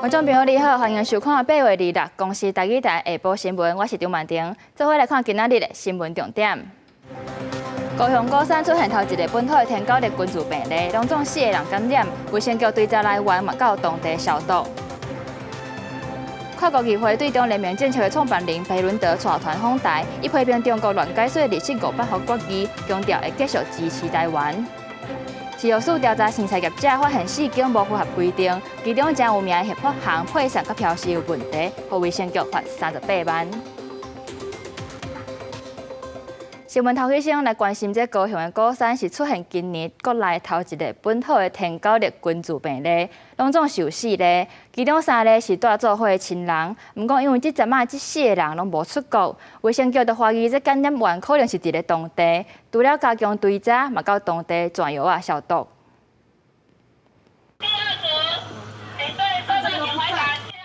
觀眾朋友你好，歡迎收看8月26公視台語台下晡新聞，我是張曼婷，做伙來看今仔日的新聞重點。高雄鼓山出現頭一例本土的天狗熱群聚病例，攏總四個人感染，衛生局追查來源嘛到當地消毒。跨國議會對中聯盟政策的創辦人裴倫德帶團訪台，伊批評中國亂解說歷史500號決議，強調會繼續支持台灣。食藥署調查生菜業者，發現四間無符合規定，其中誠有名的協福行配送佮標示有問題，予衛生局罰38萬。新聞頭起先來關心，這高雄的鼓山是出現今年國內頭一例本土的天狗熱群聚病例，攏總是有四例，其中三例是蹛做伙的親人。毋過因為這陣仔這四個人攏無出國，衛生局就懷疑這感染源可能是佇咧當地，除了加強追查，嘛到當地轉藥仔消毒。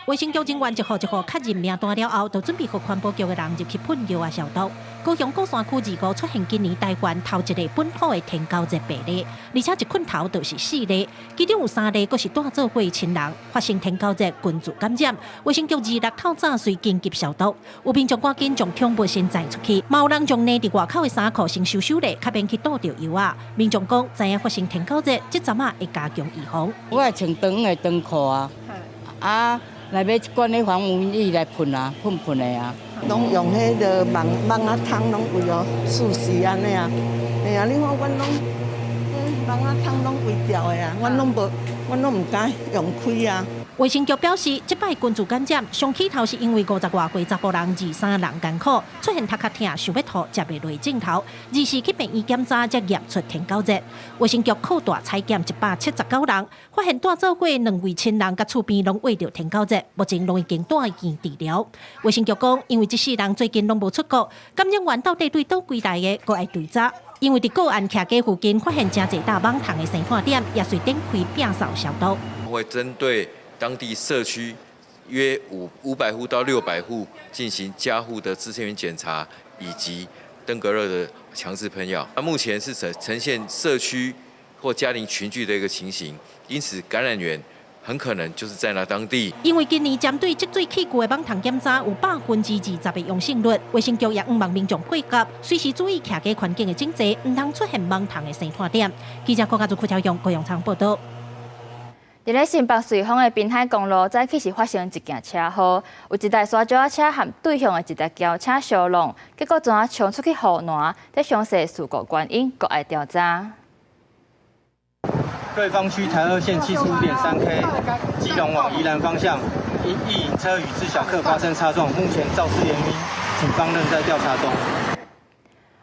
衛生局人員一戶一戶確認名單了後，就準備予環保局的人入去噴藥仔消毒。高雄鼓山區二五出現今年台灣頭一例本土的天狗熱病例，而且一困頭就是四例，其中有三例閣是蹛做伙親人發生天狗熱群聚感染。衛生局26透早隨緊急消毒，有民眾趕緊將寵物先載出去，嘛有人將躡佇外口的衫褲先收收咧，較免去倒著藥仔。民眾講，知影發生天狗熱，這陣仔會加強預防。我會穿長的長褲啊，啊。來買一罐彼防蚊液來噴啊，噴噴的啊。攏用彼个網網仔窗攏圍哦，四四按呢啊。嘿啊，你看阮攏，網仔窗攏圍牢的啊，阮攏無，阮攏毋敢用開啊。衛生局表示，這擺群聚感染上起頭是因為50外歲查埔人23人艱苦，出現頭殼疼、想欲吐、食袂落症頭，24去病院檢查才驗出天狗熱。衛生局擴大採檢179人，發現蹛做伙兩位親人佮厝邊攏秽著天狗熱，目前攏已經帶院治療。衛生局講，因為這四人最近攏無出國，感染源到底對佗位來的，閣愛追查。因為佇個案徛家附近發現誠濟搭蠓蟲的生態點，也隨展開摒掃消毒。會針對當地社區約500戶到600戶進行家戶的孳生源檢查，以及登革熱的強制噴藥。那目前是呈現社區或家庭群聚的一個情形，因此感染源很可能就是在那當地。因為今年針對積水器具的蠓蟲檢查有20%的陽性率，衛生局也向望民眾配合，隨時注意徛家環境的整齊，毋通出現蠓蟲的生態點。記者郭家祖、郭超勇、高陽倉報道。佇咧新北瑞芳的濱海公路，早起是發生一件車禍，有一台沙石仔車和對向的一台轎車相挵，結果怎衝出去護欄，這詳細事故原因閣愛調查。瑞芳區台二線75.3 K，基隆往宜蘭方向，因一影車與自小客發生擦撞，目前肇事原因，警方仍在調查中。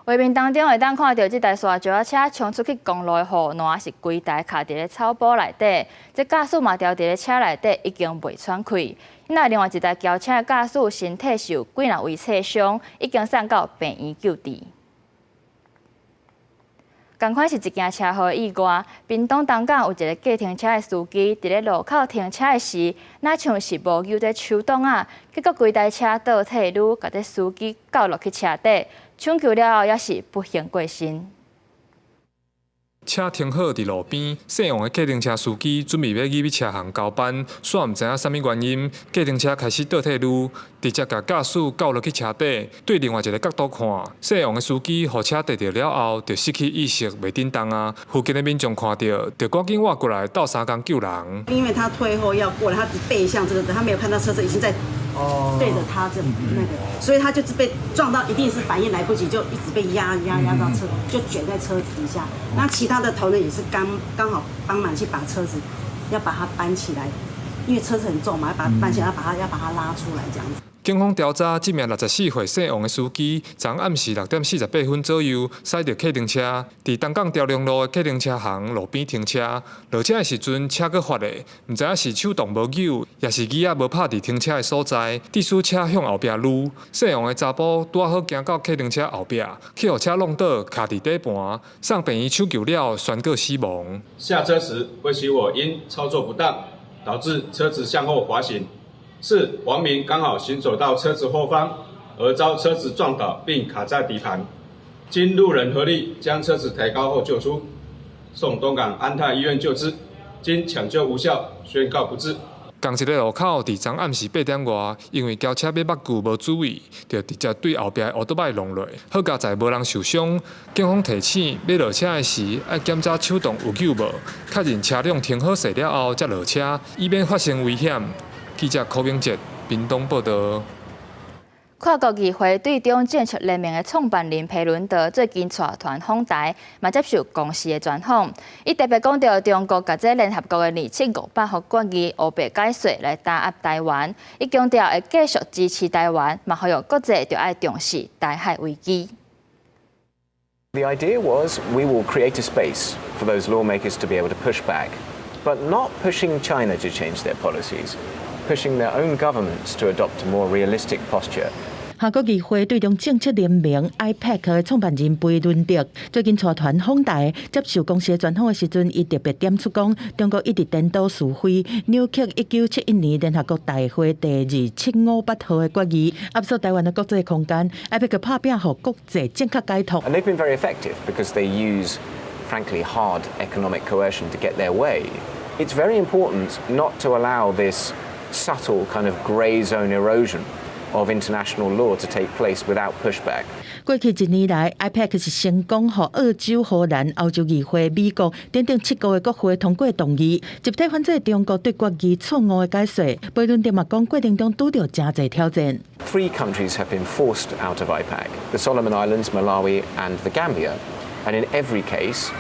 畫面當中會當看到這台沙石仔車衝出去公路的護欄，是規台卡佇咧草埔內底，這駕駛嘛牢佇咧車內底，已經袂喘氣。那另外一台轎車的駕駛身體受幾若位擦傷，已經送到病院救治。仝款是一件車禍意外，屏東東港有一个計程車的司機，佇咧路口停車的時，若像是無扭這手擋仔，結果規台車倒退嚕，共這司機絞落去車底，搶救了後也是不幸過身。車停好佇路邊，姓王的計程車司機準備欲入去車行交班，煞毋知影啥物原因，計程車開始倒退嚕，直接共駕駛絞落去車底。對另外一个角度看，姓王的司機予車硩著了後，就失去意識，袂振動啊。附近的民眾看著，就趕緊倚過來鬥相共救人。因為他退後要過來，他背向這個，他沒有看到車子已經在對着他這那個，所以他就是被撞到，一定是反應來不及，就一直被壓壓壓到車，就捲在車子底下。那其他的同仁也是剛剛好幫忙去把車子要把它搬起來，因為車子很重嘛，要把它搬起來，要把它拉出來這樣子。警方調查，這名64歲姓王的司機，昨暗時6點48分左右，駛著計程車，佇東港朝龍路的計程車行路邊停車。落車的時陣，車閣發的，毋知影是手擋無扭，抑是椅仔無拍佇停車的所在，致使車向後壁擼。姓王的查埔拄仔好行到計程車後壁，去予車挵倒，卡佇底盤，送病院搶救了，宣告死亡。下車時，魏啟火因操作不當，導致車子向後滑行。是王明剛好行走到車子後方，而遭車子撞倒並卡在底盤。經路人合力將車子抬高後救出，送東港安泰醫院救治，經搶救無效，宣告不治。仝一个路口，佇昨暗時8點外，因為轎車欲目睭無注意，就直接對後壁的歐多擺挏落。好佳哉無人受傷。警方提醒，欲落車的時愛檢查手動有救無，確認車輛停好勢了後才落車，以免發生危險。記者柯明哲，屏東報導。跨國議會對中政策聯盟的創辦人裴倫德最近帶團訪台，嘛接受公視的專訪。伊特別講著中國共這聯合國的275號決議烏白解說來打壓台灣。伊強調會繼續支持台灣，嘛呼籲國際著愛重視台海危機。 The idea was we will create a space for those lawmakers to be able to push back, but not pushing China to change their policies, pushing their own governments to adopt a more realistic posture. 跨國議會對中政策聯盟 IPAC 的創辦人貝倫德最近帶團訪台，接受公視專訪的時陣，伊特別點出講，中國一直顛倒是非，扭曲1971年聯合國大會第2758號的決議，壓縮台灣的國際空間，IPAC 拍拚予國際正確解讀。 And they've been very effective because they use, frankly, hard economic coercion to get their way. It's very important not to allow this subtle kind of grey zone erosion of international law to take place without pushback. 過去一年來，IPAC 是成功予澳洲、荷蘭、歐洲議會、美國等等七國的國會通過動議，集體反對中國對決議錯誤的解說。貝倫德嘛講，過程中拄著誠濟挑戰。 Three countries have been forced out of IPAC: the Solomon Islands, Malawi, and the Gambia. And in every case,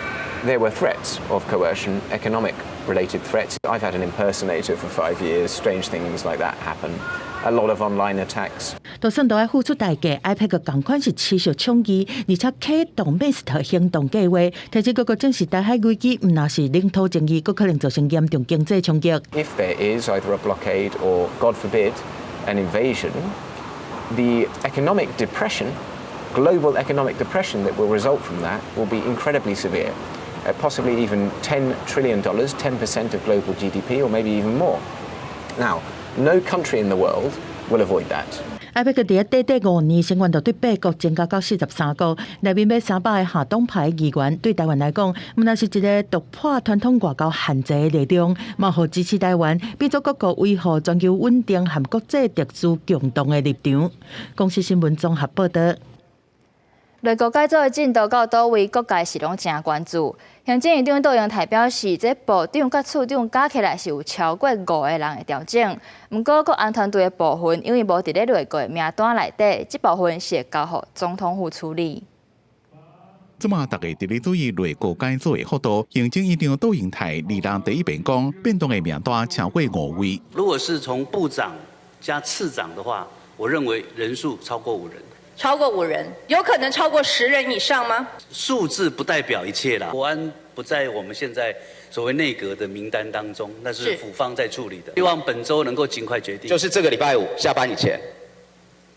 there were threats of coercion, economic related threats. I've had an impersonator for 5 years. Strange things like that happen. A lot of online attacks. 就算都愛付出代價，IPAC 仝款是持續倡議，而且啟動 MAST 行動計劃，提醒各國正視台海危機，毋但是領土爭議，閣可能造成嚴重經濟衝擊。 If there is either a blockade or, God forbid, an invasion, the economic depression, global economic depression that will result from that will be incredibly severe. Possibly even $10 trillion, 10% of global GDP, or maybe even more. Now, no country in the world will avoid that. IPAC 佇短短5年，成員就對8國增加到43國，內面欲300个下黨派議員，對台灣來講，毋但是一个突破傳統外交限制的力量，嘛予支持台灣變做各國維護全球穩定和國際秩序共同的立場。公視新聞綜合報導。內閣改組的進度到佗位，各界是攏誠關注。行政院長杜英台表示，這部長佮處長加起來是有超過五个人的調整。毋過國安團隊的部分，因為無佇咧內閣的名單內底，這部分是會交予總統府處理。這馬逐家佇咧注意內閣改組的幅度，行政院長杜英台二人第一遍講，變動的名單超過五位。如果是從部長加次長的話，我認為人數超過五人。超過五人，有可能超過10人以上嗎？數字不代表一切啦。國安不在我們現在所謂內閣的名單當中，那是府方在處理的。希望本週能夠盡快決定。就是這個禮拜五下班以前。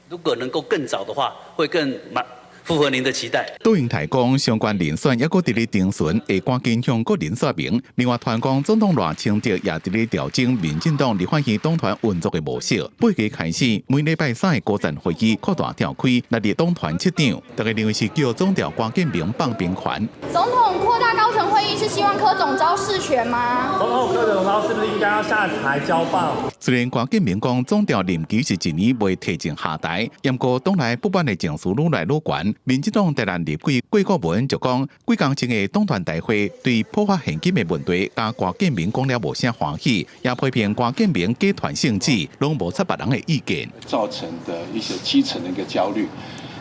如果能夠更早的話，會更滿符合您的期待。杜英台講，相關人選猶閣佇咧徵詢，會趕緊向國人說明。另外，傳講總統賴清德也佇咧調整民進黨立法院黨團運作的模式。8月開始，每禮拜三的高層會議擴大召開，納入黨團七長。逐家認為是叫總召郭建明放兵權。總統擴大高層會議是希望柯總召釋權嗎？總統柯總召是不是應該要下台交棒？雖然郭建明講總召任期是一年，袂提前下台，毋過黨內不滿的情緒愈來愈懸。民進黨台南立委郭國文就講，幾工前的黨團大會對普發現金的問題，佮郭建明講了無啥歡喜，也批評郭建明集團性質，攏無採別人的意見，造成的一些基層的一個焦慮，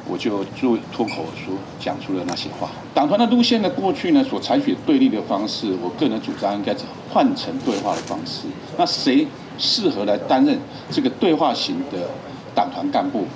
我就就脫口而出講出了那些話。黨團的路線呢，過去呢所採取對立的方式，我個人主張應該換成對話的方式。那誰適合來擔任這個對話型的黨團幹部？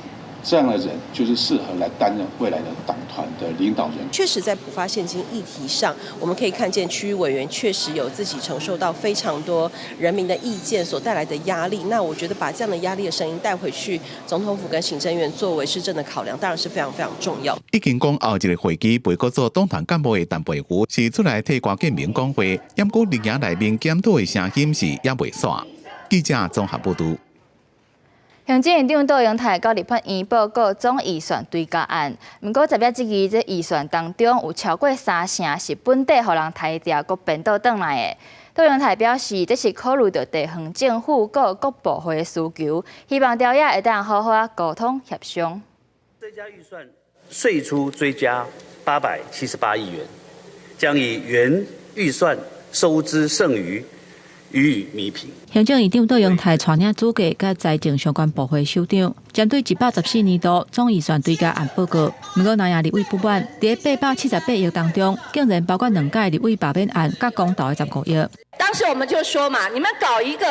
這樣的人就是適合來擔任未來的黨團的領導人。確實，在普發現金議題上，我們可以看見區域委員確實有自己承受到非常多人民的意見所帶來的壓力。那我覺得把這樣的壓力的聲音帶回去總統府跟行政院作為施政的考量，當然是非常非常重要。已經講後一個會期袂閣做黨團幹部的陳培福是出來替郭建明講話，毋過綠營內面檢討的聲音是猶未煞。記者綜合報導。行政院長杜英台到立法院報告總預算追加案，毋過十月質疑這預算當中有超過三成是本底予人刣掉，閣變倒轉來的。卓榮泰表示，這是考慮著地方政府閣各部會的需求，希望朝野會當好好仔溝通協商。追加預算歲出追加878億元，將以原預算收支剩餘予以彌平。行政院長卓榮泰帶領組閣佮財政相關部會首長，針對114年度總預算追加案報告。毋過，藍營立委不滿，佇878億當中，竟然包括兩屆立委罷免案佮公投的15億。當時我們就說嘛，你們搞一個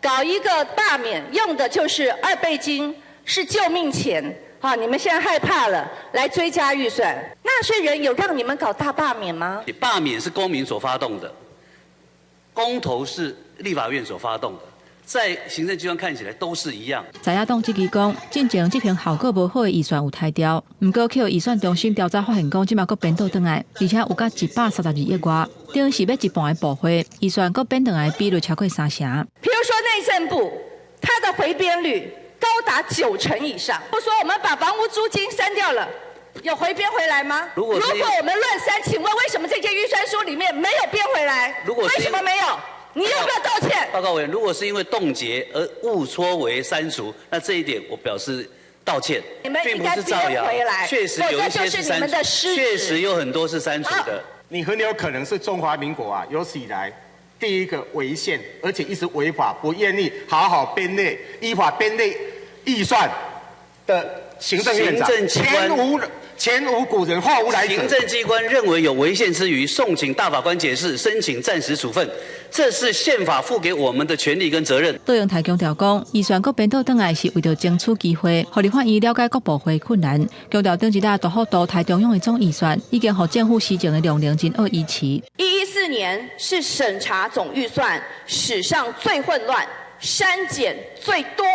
罷免，用的就是二倍金，是救命錢。好，你們現在害怕了，來追加預算。納稅人有讓你們搞大罷免嗎？罷免是公民所發動的，公投是立法院所發動的，在行政機關看起來都是一樣。在野黨質疑講，進前執行效果無好的預算有刣掉，毋過去預算中心調查發現講，這馬閣編倒轉來，而且有甲132億外，等於是欲一半的部會預算閣編轉來比率超過三成。譬如說內政部，它的回編率高達9成以上。不說我們把房屋租金刪掉了，有回編回來嗎？如果我們亂刪，請問為什麼這件預算書裡面沒有編回來？如果為什麼沒有？你要不要道歉？報告委員，如果是因為凍結而誤說為刪除，那這一點我表示道歉。你們應該編回來，確實有一些是刪除，確實有很多是刪除的。你很有可能是中華民國啊有史以來第一個違憲，而且一直違法，不願意好好編列、依法編列預算的行政院長，前無古人後無來者。行政機關認為有違憲之餘，送請大法官解釋，申請暫時處分，這是憲法賦給我們的權利跟責任。卓榮泰強調講，預算閣編倒轉來是為著爭取機會，予立法院了解各部會困難。強調頂一下大幅度刣中央的總預算，已經予政府施政的量能真惡維持。114年是審查總預算史上最混亂、刪減最多、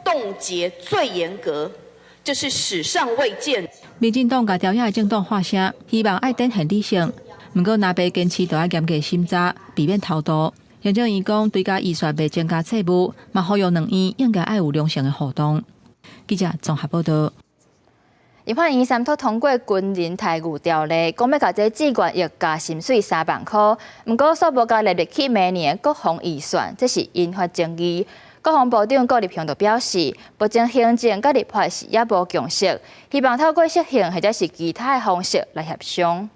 凍結最嚴格。這是史上未見。民進黨佮朝野的政黨喊聲，希望愛展現理性。毋過，若袂堅持，就愛嚴格審查，避免偷渡。行政院講，追加預算袂增加債務，嘛呼籲兩院應該愛有良性的互動。記者綜合報導。立法院三讀通過軍人待遇條例，講欲共這志願役加薪水3萬箍，毋過煞無共納入去明年的國防預算，這是引發爭議。國防部長郭立雄就表示，目前行政佮立法是猶無共識，希望透過釋憲或者是其他的方式來協商。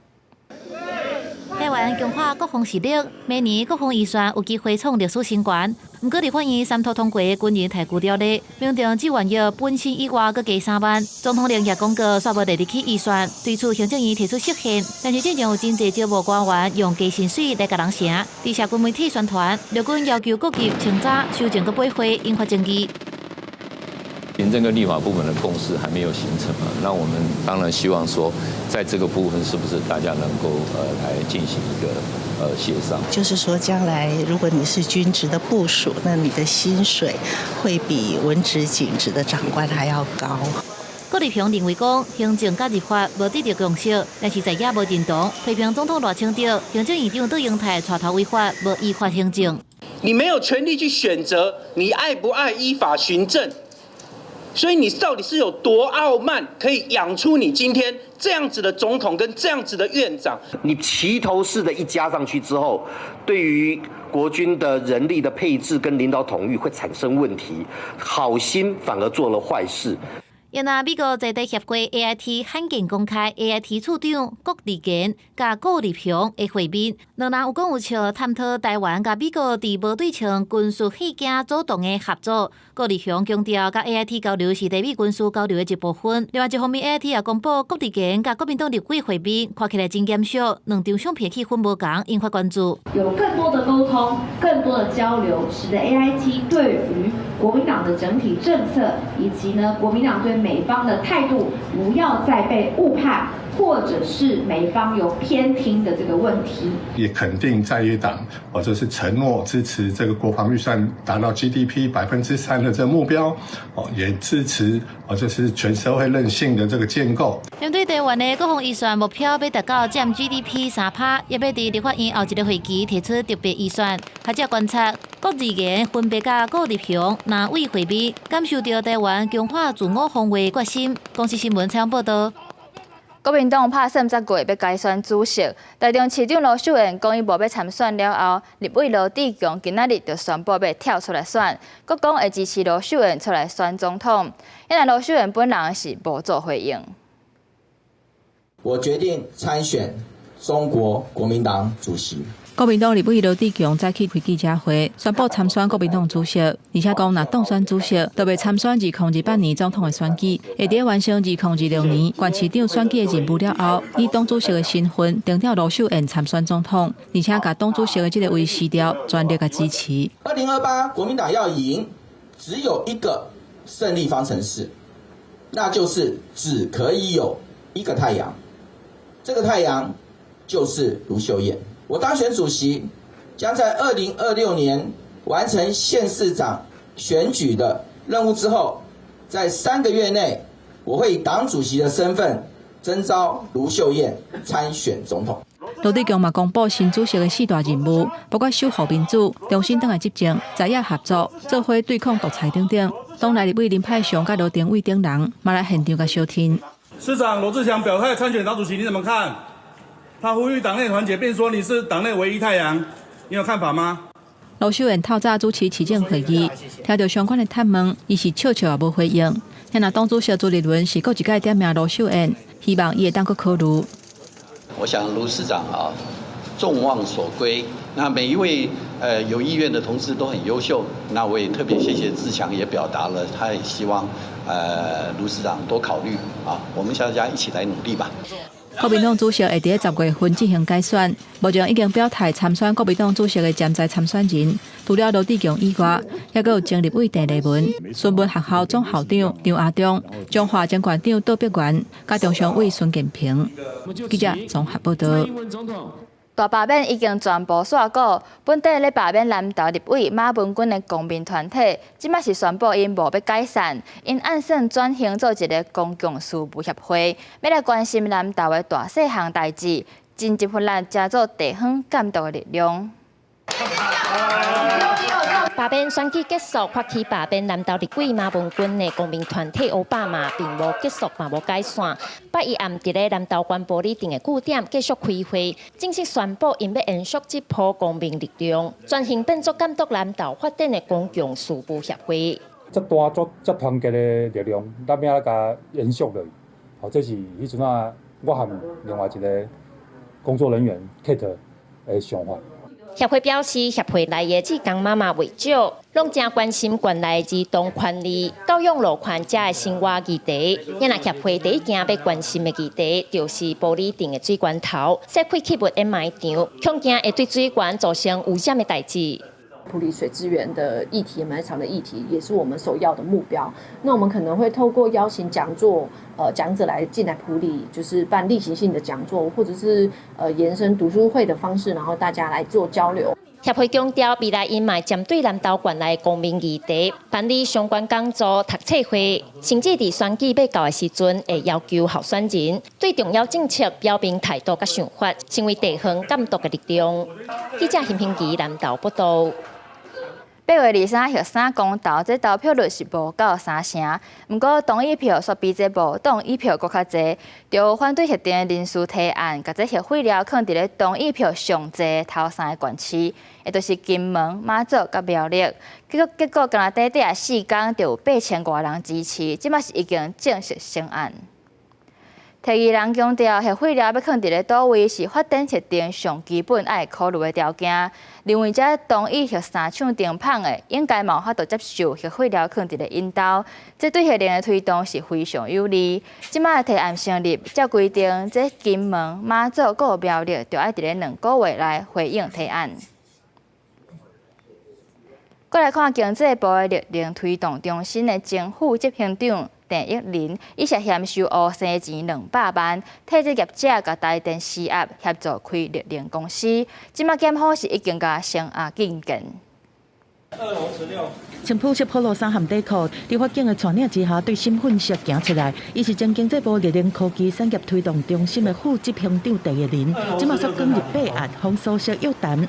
台灣強化國防實力，明年國防預算有機會創歷史新高。毋過立法院三讀通過軍人待遇條例，明定志願役本薪以外閣加三萬。總統令也公告，煞無列入去預算。對此，行政院提出釋憲，但是進前有真濟招募官員用加薪水來共人成。佇社群媒體宣傳，陸軍要求各級清查修正閣八會，引發爭議。行政跟立法部門的共識還沒有形成嘛？那我們當然希望說，在這個部分是不是大家能夠來進行一個協商？就是說，將來如果你是軍職的部屬，那你的薪水會比文職、警職的長官還要高。郭立雄認為講，行政佮立法無得著共識，但是在野無認同，批評總統賴清德、行政院長卓榮泰帶頭違法，無依法行政。你沒有權利去選擇你愛不愛依法行政。所以你到底是有多傲慢，可以養出你今天這樣子的總統跟這樣子的院長？你齊頭式的一加上去之後，對於國軍的人力的配置跟領導統御會產生問題，好心反而做了壞事。另外，美國在地協會 AIT 罕見公開 AIT 處長郭立堅佮顧立雄的會面，兩人有講有笑，探討台灣佮美國佇無對稱軍事器件組裝的合作。郭立雄強調，佮 AIT 交流是台美軍事交流的一部分。另外一方面，AIT 也公布郭立堅佮國民黨立委會面，看起來真嚴肅，兩張相片氣氛無仝，引發關注。有更多的溝通，更多的交流，使得 AIT 對於國民黨的整體政策，以及呢國民黨對美方的態度，不要再被誤判，或者是美方有偏聽的這個問題。也肯定在野黨，或者是承諾支持這個國防預算達到 GDP 3%的這個目標，哦，也支持哦，這是全社會韌性的這個建構。針對台灣的國防預算目標欲達到佔 GDP 3%，也欲佇立法院後一个會期提出特別預算。學者觀察，郭立堅分別佮顧立雄、藍委會面，感受著台灣強化自我防衛決心。公視新聞採訪報導。國民黨拍算10月欲改選主席，台中市長盧秀燕講伊無欲參選了後，立委羅智強今仔日就宣布欲跳出來選，閣講會支持盧秀燕出來選總統。因為盧秀燕本人是無做回應。我決定參選中國國民黨主席。國民黨立委羅智強早起開記者會，宣布參選國民黨主席，而且講若當選主席，就欲參選2028年總統的選舉。會佇完成2026年縣市長選舉的任務了後，以黨主席的身份頂替盧秀燕參選總統，而且共黨主席的這个位辭掉，全力共支持。 2028國民黨要贏，只有一個勝利方程式，那就是只可以有一個太陽，這個太陽就是盧秀燕。我當選主席，將在2026年完成縣市長選舉的任務之後，在3個月內，我會以黨主席的身份徵召盧秀燕參選總統。羅智強嘛公布新主席的四大任務，包括守護民主、重新轉來執政、在野合作、做伙對抗獨裁等等。黨內立委林派雄佮羅庭偉等人嘛來現場共相挺。市長羅智強表態參選黨主席，你怎麼看？他呼籲黨內團結，並說你是黨內唯一太陽，你有看法嗎？盧秀燕透早主持市政會議，聽著相關的探問，伊是笑笑也無回應。現在黨主席朱立倫是閣一擺點名盧秀燕，希望伊會當閣考慮。我想盧市長啊，眾望所歸。那每一位有意願的同志都很優秀。那我也特別謝謝志強，也表達了他也希望盧市長多考慮啊，我們大家一起來努力吧。國民黨主席會佇10月份進行改選，目前已經表態參選國民黨主席的潛在參選人，除了羅智強以外，猶閣有前立委鄭麗文、孫文學校總校長張亞中、彰化前縣長杜碧元、佮中常委孫建平。記者綜合報道。大罷免已經全部煞鼓，本底咧罷免南投立委馬文君的公民團體，這擺是宣布𪜶無欲解散，𪜶按算轉型做一个公共事務協會，欲來關心南投的大細項代誌，盡一份力，成做地方監督的力量。罷免選舉結束，發起罷免南投立委馬文君的公民團體烏百馬並無結束，嘛無解散。拜一暗佇咧南投縣埔里鎮的據點繼續開會，正式宣布𪜶欲延續這波公民力量，轉型變做監督南投發展的公共事務協會。這大做這團結的力量，咱欲按怎共延續落去？哦，這是彼陣仔我和另外一个工作人員 Kate 的想法。協會表示，協會內的志工媽媽袂少，攏誠關心縣內兒童權利、教養路權遮的生活議題。因為協會第一件欲關心的議題，就是埔里鎮的水源頭，設廢棄物掩埋場，恐驚會對水源造成污染的代誌。埔里水資源的議題、掩埋場的議題，也是我們首要的目標。那我們可能會透過邀請講座，講者來進來埔里，就是辦例行性的講座，或者是延伸讀書會的方式，然後大家來做交流。協會強調，未來𪜶嘛會針對南投縣內公民議題，辦理相關講座、讀冊會，甚至佇選舉欲到的時陣，會要求候選人對重要政策表明態度佮想法，成為地方監督的力量。記者邢平吉南投報道。8月23核三公投，這投票率是無夠三成，毋過同意票煞比這無同意票閣較濟。就反對核電的人士提案，共這核廢料囥佇咧同意票上濟頭三个縣市，也就是金門、馬祖佮苗栗。結果，干焦短短4工就有8000外人支持，這擺是已經正式成案。提議人強調，核廢料欲囥佇咧佗位是發展核電上基本愛考慮的條件。認為這同意核三廠停麭的，應該嘛有法度接受核廢料囥佇咧𪜶兜，這對核能的推動是非常有利。這擺提案成立，照規定，這金門、馬祖閣苗栗，就愛佇咧2個月內回應提案。過來看經濟部的綠能推動中心的前副執行長鄭益麟，伊涉嫌收烏生錢200萬，替這業者共台電施壓協助開綠能公司。這擺檢方是已經共聲押禁見。穿普色普羅衫和底褲，佇法警的帶領之下，對審訊室行出來。伊是前經濟部綠能科技產業推動中心的副執行長鄭益麟，這擺煞捲入弊案，封鎖式約談。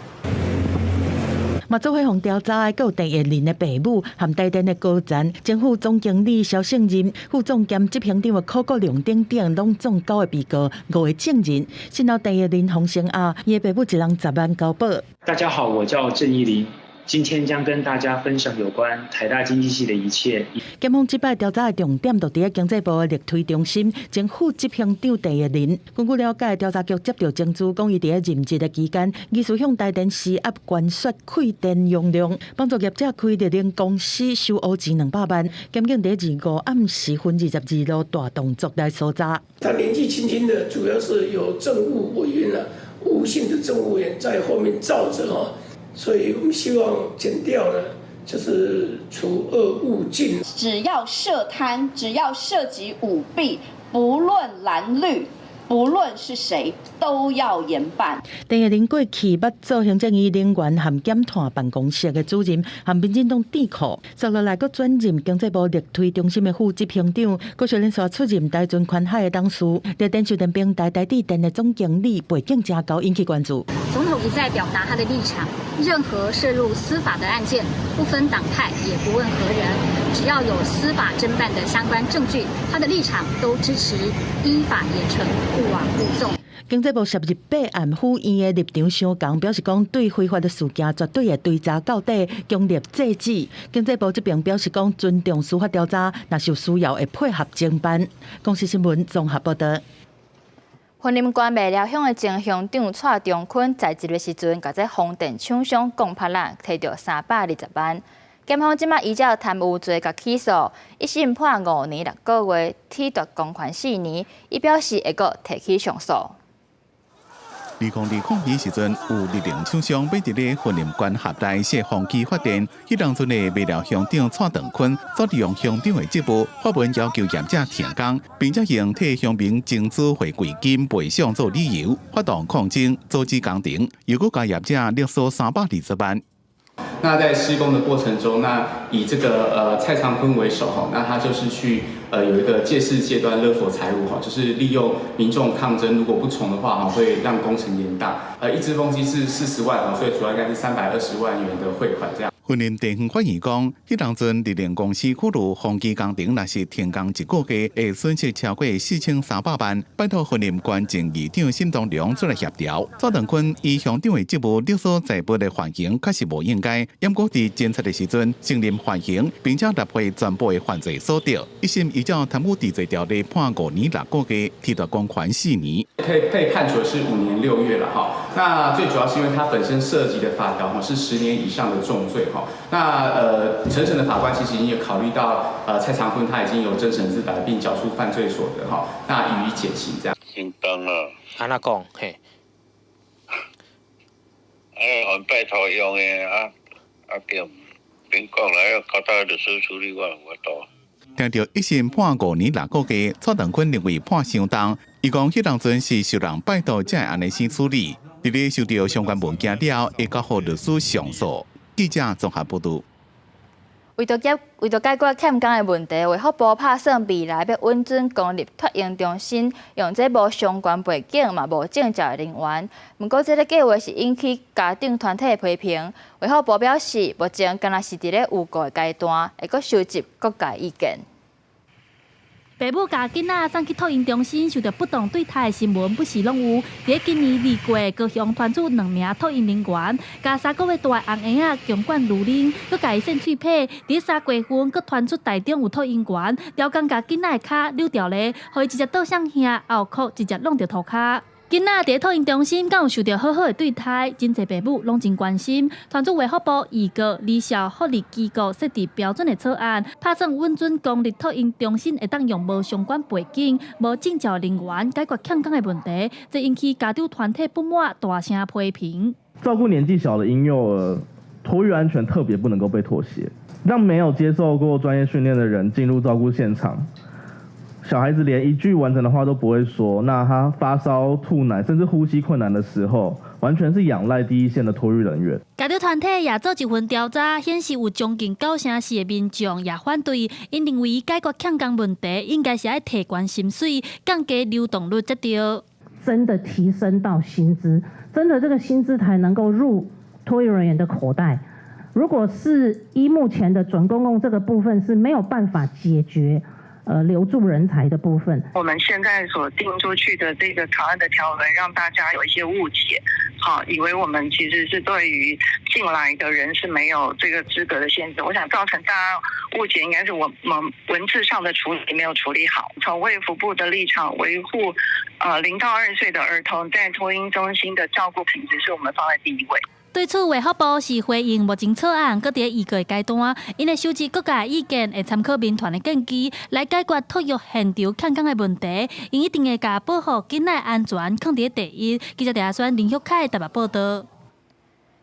嘛做伙予調查的，閣有鄭月玲的爸母和台電的高層、前副總經理蕭勝仁、副總兼執行長的柯國良等等，攏總九个被告五个證人。審後鄭月玲封聲後，伊的爸母一人10萬交保。大家好，我叫鄭義林。今天將跟大家分享有關台大經濟系的一切。檢方這擺調查的重點就佇咧經濟部的力推中心前副執行長鄭月玲。根據了解，調查局接著證據，講伊佇咧任職的期間，疑似向台電施壓關說開電容量，幫助業者開熱能公司收烏錢200萬。檢警佇25暗時分22路大動作來搜查。他年紀輕輕的，主要是有政務委員啊，吳姓的政務委員在後面罩著哈。所以我們希望檢調呢，就是除惡務盡。只要涉貪，只要涉及舞弊，不論藍綠，不論是誰，都要嚴辦。鄭月玲過去捌做行政院能源和減碳辦公室的主任，和民進黨智庫，接落來閣轉任經濟部力推中心的副執行長，閣小連續出任台船寬海的董事，佇電視電平台台智電的總經理，背景誠高，引起關注。總統一再表達他的立場，任何涉入司法的案件，不分黨派，也不問何人，只要有司法偵辦的相關證據，他的立場都支持依法嚴懲，勿枉勿縱。經濟部涉入八案府院的立場相仝，表示講對非法的事件絕對會追查到底，強力制止。經濟部這邊表示講尊重司法調查，若是有需要會配合偵辦。公視新聞綜合報導。雲林縣麥寮鄉的前鄉長蔡中坤在職的時陣，共這風電廠商摃拍仔，提著320萬。檢方這馬依照貪污罪共起訴，一審判5年6個月，褫奪公權4年。伊表示會閣提起上訴。2020年時陣，有綠能廠商欲佇咧雲林縣轄內設風機發電，彼當陣的麥寮鄉長蔡長坤，煞利用鄉長的職務，發文要求業者停工，並且用替鄉民爭取回饋金賠償做理由，發動抗爭，阻止工程，又閣共業者勒索320萬。那在施工的過程中，那以這個蔡長坤為首哈，那他就是去有一個借勢借端勒索財物哈，就是利用民眾抗爭，如果不從的話哈，會讓工程延宕。一支風機是40萬哦，所以主要應該是320萬元的匯款這樣。雲林地方法院講，彼當陣綠能公司考慮風機工程若是停工一個月，會損失超過4300萬。拜託雲林縣前議長沈東良出來協調。蔡長坤以鄉長的職務勒索財物的犯行，確實無應該。毋過佇偵查的時陣承認犯行，並且納回全部的犯罪所得。一審依照貪污治罪條例判5年6個月，褫奪公權4年。被判處的是5年6月了哈。那最主要是因為他本身涉及的法條哈是10年以上的重罪哈。那承審的法官其實已經有考慮到，蔡長坤他已經有真誠自白並繳出犯罪所得哈，那予以減刑這樣。先當啊。按怎講？嘿。哎，阮拜託用的啊啊對，免講啦，要交代律師處理，我無法度。聽著一審判5年6個月，蔡長坤認為判傷重。伊講彼當陣是受人拜託才會按呢先處理。佇咧收著相關文件了後，會交予律師上訴。記者綜合報導。為著解決欠工的問題，衛福部拍算未來欲允准公立托嬰中心用這無相關背景嘛無證照的人員。毋過，這个計畫是引起家長團體的批評。衛福部表示，目前敢若是佇咧預告的階段，會閣收集各界意見。爸母共囡仔送去托嬰中心，受著不當對待的新聞不時攏有。佇今年2月，高雄傳出兩名托嬰人員，共3個月大的紅嬰仔強灌牛奶，閣共伊搧喙䫌。佇3月份，閣傳出台中有托嬰員，刁工共囡仔的跤扭掉咧，予伊直接倒雙耳，後殼直接弄著塗跤。囡仔佇托嬰中心敢有受著好好的對待？真濟爸母攏真關心。傳出衛福部預告，兒少福利機構設置標準的草案，拍算允准公立托嬰中心會當用無相關背景、無證照人員解決欠工的問題，這引起家長團體不滿，大聲批評。照顧年紀小的嬰幼兒，托育安全特別不能夠被妥協，讓沒有接受過專業訓練的人進入照顧現場。小孩子連一句完整的話都不會說，那他發燒、吐奶，甚至呼吸困難的時候，完全是仰賴第一線的托育人員。家長團體也做一份調查，顯示有將近94%的民眾也反對，𪜶認為解決欠工問題應該是愛提懸薪水，降低流動率才對。真的提升到薪資，真的這個薪資才能夠入托育人員的口袋。如果是依目前的準公共這個部分是沒有辦法解決，留住人才的部分。我們現在所定出去的這個草案的條文，讓大家有一些誤解，好，以為我們其實是對於進來的人是沒有這個資格的限制。我想造成大家誤解，應該是我們文字上的處理沒有處理好。從衛福部的立場，維護0到2歲的兒童在托嬰中心的照顧品質，是我們放在第一位。對此，衛福部是回應目前草案閣佇議過階段，𪜶會收集各界意見，會參考民團的建議來解決托育現場欠工的問題。𪜶一定會共保護囡仔安全放佇第一。記者鄭亞萱、林玉凱台北報導。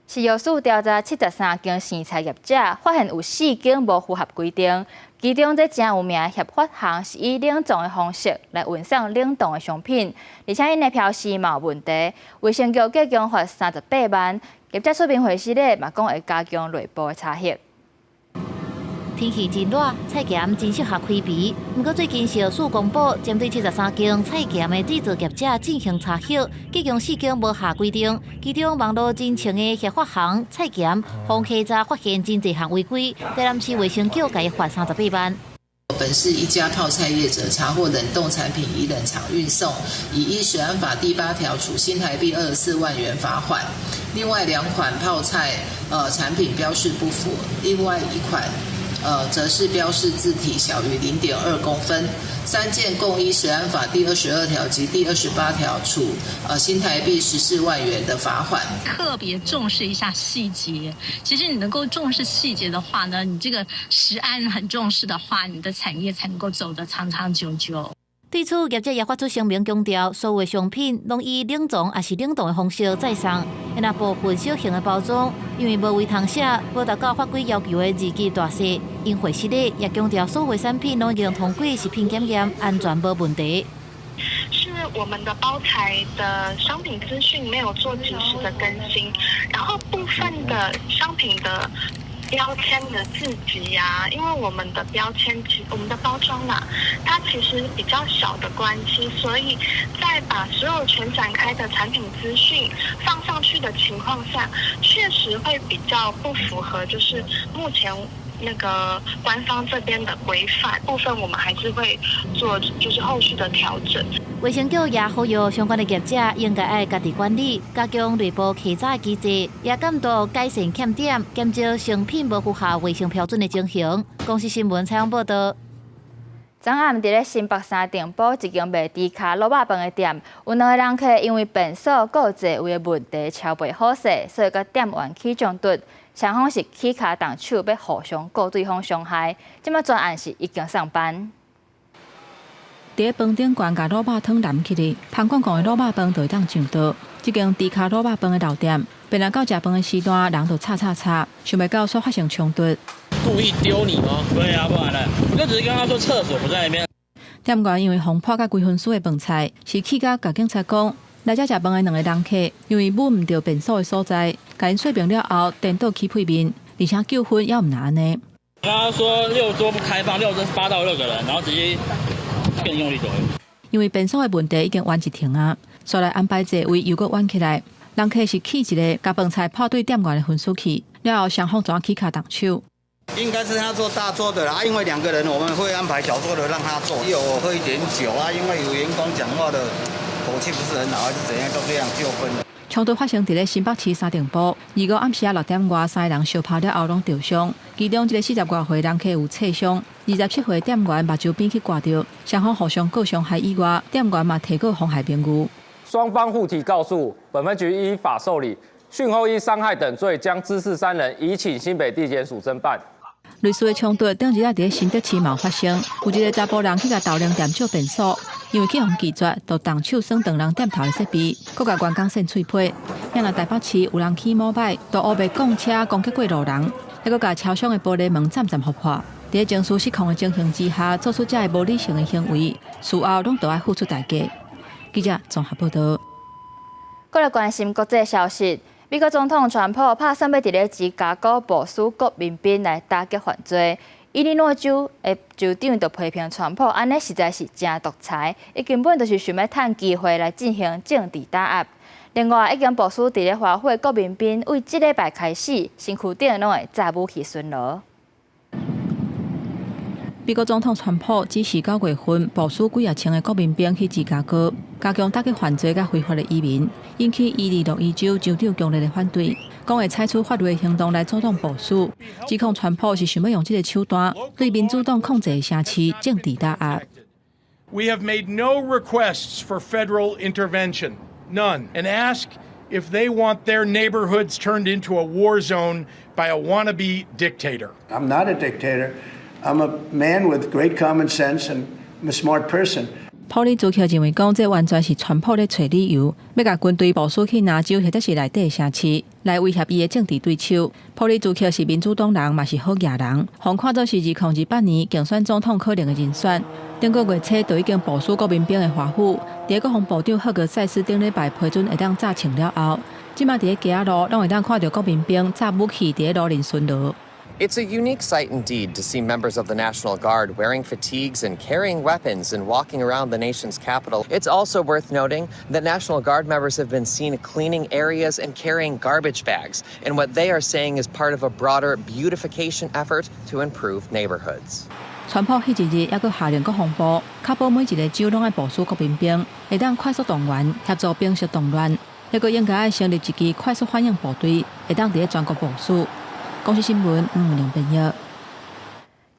食藥署調查73間生菜業者，發現有4間無符合規定，其中這誠有名的協發行是以冷藏的方式來運送冷凍的商品，而且𪜶的標示嘛有問題，衛生局計共罰38萬。業者出面回釋咧，嘛講會加強內部的查核。天氣真熱，菜鹹真適合開胃。毋過最近食藥署公布，針對73間菜鹹的製造業者進行查核，計共4間無合規定，其中網路真穿的協發行菜鹹，予稽查發現真濟項違規，台南市衛生局共伊罰38萬。本市一家泡菜業者查獲冷凍產品以冷藏運送，以依食安法第8條處新台幣24萬元罰款。另外2款泡菜產品標示不符，另外1款則是標示字體小於0.2公分。3件共依食安法第22條及第28條處新台幣14萬元的罰款。特別重視一下細節，其實你能夠重視細節的話呢，你這個食安很重視的話，你的產業才能夠走得長長久久。對此，業者也發出聲明強調，所有商品攏以冷藏抑是冷凍的方式載送，若部分小型的包裝，因為無圍通寫，無達到法規要求的字跡大細，𪜶回釋咧也強調，所有產品攏已經通過食品檢驗，安全無問題。是我們的包材的商品資訊沒有做及時的更新，然後部分的商品的標籤的字級啊，因為我們的標籤其我們的包裝啦，它其實比較小的關係，所以在把所有全展開的產品資訊放上去的情況下，確實會比較不符合，就是目前那個官方這邊的規範部分，我們還是會做就是後續的調整。衛生局也呼籲相關的業者應該愛家己管理，加強內部稽查機制，也監督改善欠點，減少商品無符合衛生標準的情形。公視新聞採訪報導。昨暗佇咧新北三重埔一間賣豬跤滷肉飯的店，有兩個人客因為便所閣座位的問題超袂好勢，所以佮店員起衝突，雙方是起跤動手欲互相告對方傷害。這擺全案是已經送辦。佇咧飯頂懸共滷肉湯淋起來，芳廣廣的滷肉飯就會當上桌。這間豬跤滷肉飯的老店，本來到食飯的時段，人就吵吵吵，想袂到煞發生衝突。故意丟你嗎？對啊，不然呢？我就只是跟他說廁所不在那邊。店員因為予潑佮規身軀的飯菜，是氣甲共警察講，來遮食飯的兩个人客，因為摸毋著便所的所在，共𪜶說明了後，顛倒起屁面，而且糾紛猶毋若按呢。剛剛說6桌不開放，6桌8到6個人，然後直接更用力走。因為便所的問題已經冤一停啊，煞來安排座位又閣冤起來，人客是氣一个，共飯菜潑對店員的身軀去，了後雙方怎起跤動手。應該是他坐大桌的啦，因為兩個人我們會安排小桌的讓他坐。有喝一點酒啊，因為有員工講話的口氣不是很好，還是怎樣，都這樣糾紛。衝突發生佇咧新北市三重埔，25暗時仔6點外，三个人相拍了後攏著傷，其中一个40外歲人客有挫傷，27歲店員目睭邊去割著，雙方互相告傷害以外，店員嘛提告妨害名譽。雙方互提告訴，本分局依法受理，訊後依傷害等罪，將滋事三人移請新北地檢署偵辦。類似的衝突，頂日仔佇咧新竹市嘛有發生，有一个查埔人去共豆奶店借便所，因為去予拒絕，就動手損斷人店頭的設備，閣共員工扇喙皮。若台北市有人騎摩擺，就烏白摃車攻擊過路人，還閣共車廂的玻璃門暫暫予破。佇咧情緒失控的情形之下，做出這个無理性的行為，事後攏著愛付出代價。記者綜合報導。過來關心國際消息。美國總統川普拍算欲佇咧芝加哥部署國民兵來打擊犯罪。伊利諾州的州長就批評川普按呢實在是誠獨裁，伊根本就是想欲趁機會來進行政治打壓。另外，已經部署佇咧華府的國民兵，為這禮拜開始，身軀頂攏會紮武器巡邏。美國總統川普指示9月份部署幾仔千个國民兵去芝加哥，加強打擊犯罪佮非法的移民，引起伊利諾伊州州長強烈的反對，講會採取法律的行動來阻擋部署，指控川普是想欲用這个手段對民主黨控制的城市政治打壓。 We have made no requests for federal intervention, none, and ask if they want their neighborhoods turned into a war zone by a wannabe dictator. I'm not a dictator. I'm a man with great common sense and I'm a smart person. 普里茲克認為講，這完全是川普咧揣理由，欲共軍隊部署去南州或者是內底的城市，來威脅伊的政治對手。普里茲克是民主黨人，嘛是好額人，予看做是2028年競選總統可能的人選。頂個月初就已經部署國民兵的華府，佇國防部長赫格塞斯頂禮拜批准會當紮槍了後，這馬佇咧街仔路攏會當看著國民兵紮武器佇咧路面巡邏。 It's a unique sight indeed to see members of the National Guard wearing fatigues and carrying weapons and walking around the nation's capital. It's also worth noting that National Guard members have been seen cleaning areas and carrying garbage bags in what they are saying is part of a broader beautification effort to improve neighborhoods. 川普彼一日猶閣下令國防部，確保每一个州攏愛部署國民兵，會當快速動員協助平息動亂。猶閣應該愛成立一支快速反應部隊，會當佇咧全國部署。公視新聞黃文玲編譯。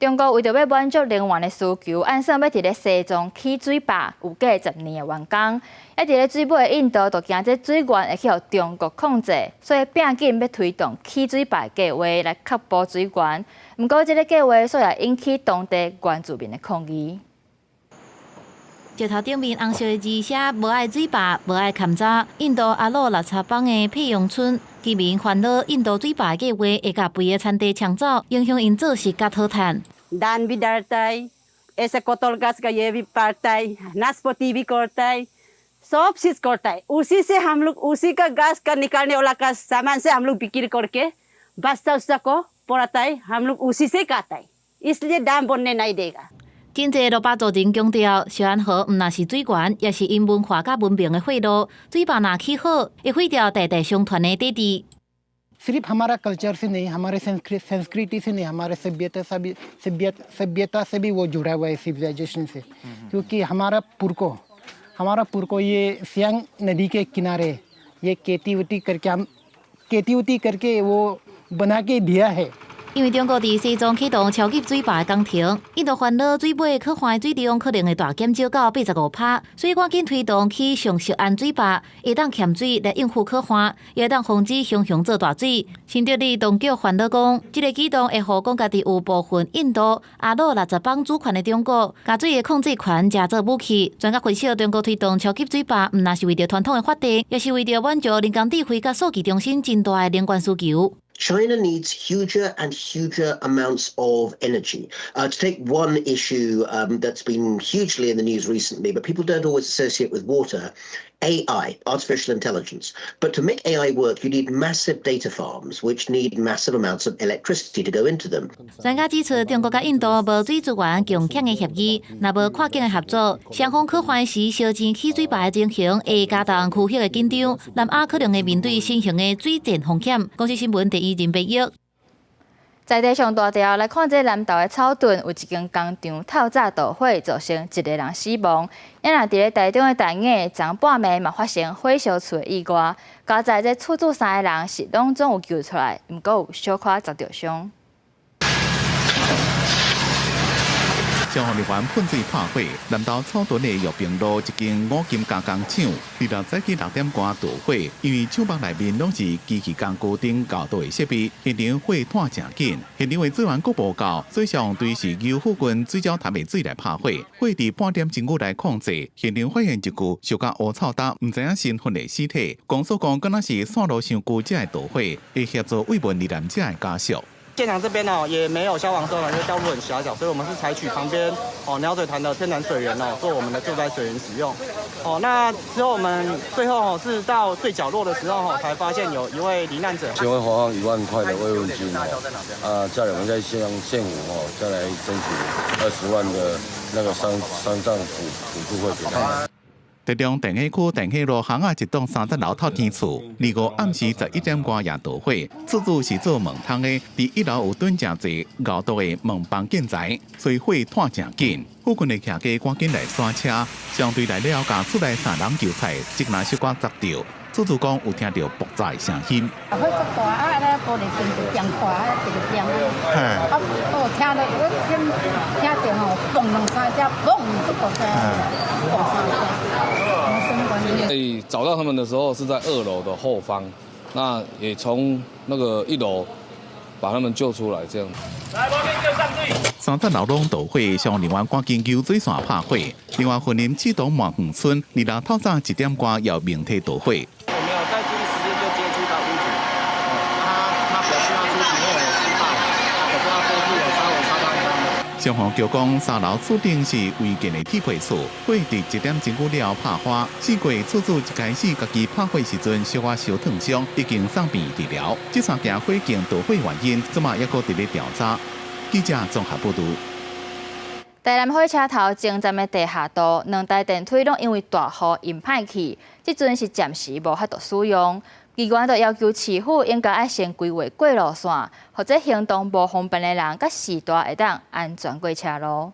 中國為著欲滿足能源的需求，按算欲佇咧西藏起水壩，有計10年會完工。啊，佇咧水尾的印度，就驚這水源會去予中國控制，所以拚緊欲推動起水壩的計畫來確保水源。毋過，這个計畫煞也引起當地原住民的抗議。石頭頂面紅色的字寫無愛水壩，無愛勘查。印度阿魯納查邦的佩用村居民煩惱印度水壩計畫會共肥的田地搶走，影響𪜶做食佮討趁。 धान भी डालता है, ऐसे कटहल गाछ का ये भी पाता है, नाशपाती भी करता है, सब चीज करता है। उसी से हम लोग उसी का घास का निकालने वाला का सामान से हम लोग बिक्री करके बच्चा उच्चा को पढ़ाता है, हम लोग उसी से खाता है, इसलिए डैम बनने नहीं देगा。真濟珞巴族人強調，錫安河毋但是水源，也是𪜶文化佮文明的血路。水壩若起好，會毀掉代代相傳的底蘊。 सिर्फ हमारा कल्चर से नहीं, हमारे संस्कृति से नहीं, हमारे सभ्यता से भी सभ्यता से भी वो जुड़ा हुआ है, सिविलाइजेशन से, क्योंकि हमारा पुरखों ये सियांग नदी के किनारे ये खेती वेती करके, हम खेती वेती करके वो बना के दिया है。因為中國佇西藏啟動超級水壩的工程，印度煩惱水尾可旱的水量可能會大減少到85%，所以趕緊推動起上錫安水壩，會當欠水來應付可旱，也會當防止熊熊做大水。新德里當局煩惱講，這个舉動會予講家己有部分印度阿魯納查邦主權的中國，共水的控制權藉做武器。專家分析，中國推動超級水壩，毋但是為著傳統的發電，也是為著滿足人工智慧佮數據中心真大的能源需求。 China needs huger and huger amounts of energy. To take one issue that's been hugely in the news recently, but people don't always associate with water, AI, artificial intelligence. But to make AI work, you need massive data farms, which need massive amounts of electricity to go into them. 專家指出，中國佮印度無水資源共享的協議，若無跨境的合作，雙方可旱時燒錢起水壩的情形，會加重區域的緊張。南亞可能會面對新型的水戰風險。公視新聞第一人編譯。在地上大條來看，這南投的草屯有一間工廠透早導火，造成一个人死亡。啊若佇咧台中的大雅，昨半暝嘛發生火燒厝的意外，佳哉這厝主三个人是攏總有救出來，毋過有小可砸著傷。消防人員噴水拍火，南投草屯的玉屏路一間五金加工廠，26早起6點外著火，因為廠房內面攏是機器工具等高度的設備，現場火湠誠緊。現場的水源閣無夠，所以消防隊是由附近水鳥潭的水來拍火，火佇半點鐘內控制。現場發現一具燒甲烏臭焦、毋知影身份的屍體，公所講敢若是線路傷舊才會著火，會協助慰問罹難者的家屬。現場這邊哦也沒有消防栓，因為道路很狹小，所以我們是採取旁邊哦鳥嘴潭的天然水源哦做我們的救災水源使用。哦，那之後我們最後哦是到最角落的時候哦才發現有一位罹難者。先會發放1萬塊的慰問金哦，啊，再來我們再向縣府哦再來爭取20萬的那個喪葬補助費給他們。台中大溪區大溪路巷仔一棟三層樓透天厝，25暗時11點外也著火。厝主是做門窗的，佇一樓有囤誠濟熬毒的門房建材，所以火湠誠緊。附近的騎機趕緊來剎車，消防隊來了，共厝內三人救出來，一人小可砸著。厝主講有聽著爆炸的聲音。火足大啊！咧玻璃邊就變破啊，直直變啊！啊，哦，聽著我先聽著吼，嘣兩三聲，嘣，足大聲，大三聲。所以找到他們的時候是在二樓的後方，那也從那個一樓把他們救出來，這樣。來，無緊叫上水。三層樓攏著火，消防人員趕緊救水線拍火。另外，雲林刺桐滿園村二六透早一點外也明體著火。我沒有在第一時間就接觸到屋主，他表示他出警後有施暴，可是他背部有稍微燒燙傷。消防局講，三樓厝頂是違建的鐵皮厝，火佇一點鐘久了拍花。試過厝主一開始家己拍火時陣，小可燒燙傷，已經送病治療。這三件火警著火原因，這馬猶閣佇咧調查。記者綜合報導。台南火車頭前站的地下道，兩台電梯攏因為大雨淹歹去，這陣是暫時無法度使用。機關就要求市府應該愛先規劃過路線，予這行動無方便的人，佮序大會當安全過車路。